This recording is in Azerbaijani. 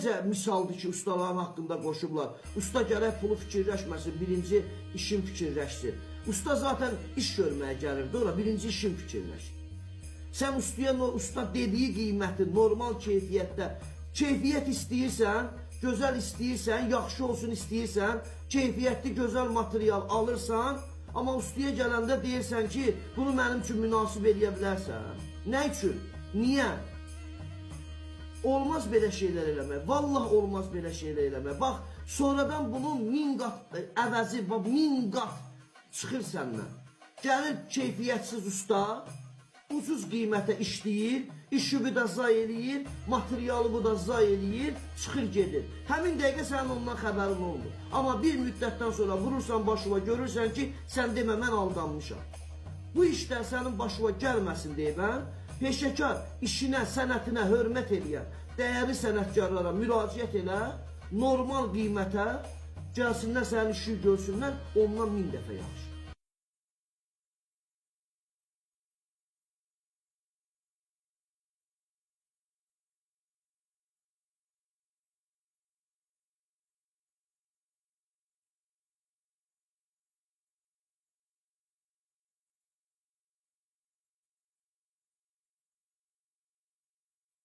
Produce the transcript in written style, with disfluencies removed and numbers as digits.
Necə misaldır ki, ustaların haqqında qoşublar. Usta gərək pulu fikirləşməsin, birinci işin fikirləşsin. Usta zaten iş görməyə gəlirdi ora, birinci işin fikirləşir. Sən ustaya usta dediyi qiyməti normal keyfiyyətdə, keyfiyyət istəyirsən, gözəl istəyirsən, yaxşı olsun istəyirsən, keyfiyyətli gözəl material alırsan, amma ustaya gələndə deyirsən ki, bunu mənim üçün münasib eləyə bilərsən. Nə üçün? Niyə? Olmaz belə şeylər eləmək. Vallah olmaz belə şeylər eləmək. Bax, sonradan bunun 1000 qat əvəzi, bax, 1000 qat çıxır səndən. Gəlir keyfiyyətsiz usta, ucuz qiymətə işləyir, işi bu da zay eləyir, materialı bu da zay eləyir, çıxır gedir. Həmin dəqiqə sənin ondan xəbərin olmur. Amma bir müddətdən sonra vurursan başına, görürsən ki, sən demə mən aldanmışam. Bu işlər sənin başına gəlməsin deyə mən peşəkar işinə, sənətinə hörmət eləyən dəyərli sənətkarlara müraciət elə, normal qiymətə gəlsinlər sənin işini görsünlər, ondan 1000 dəfə yaxşı.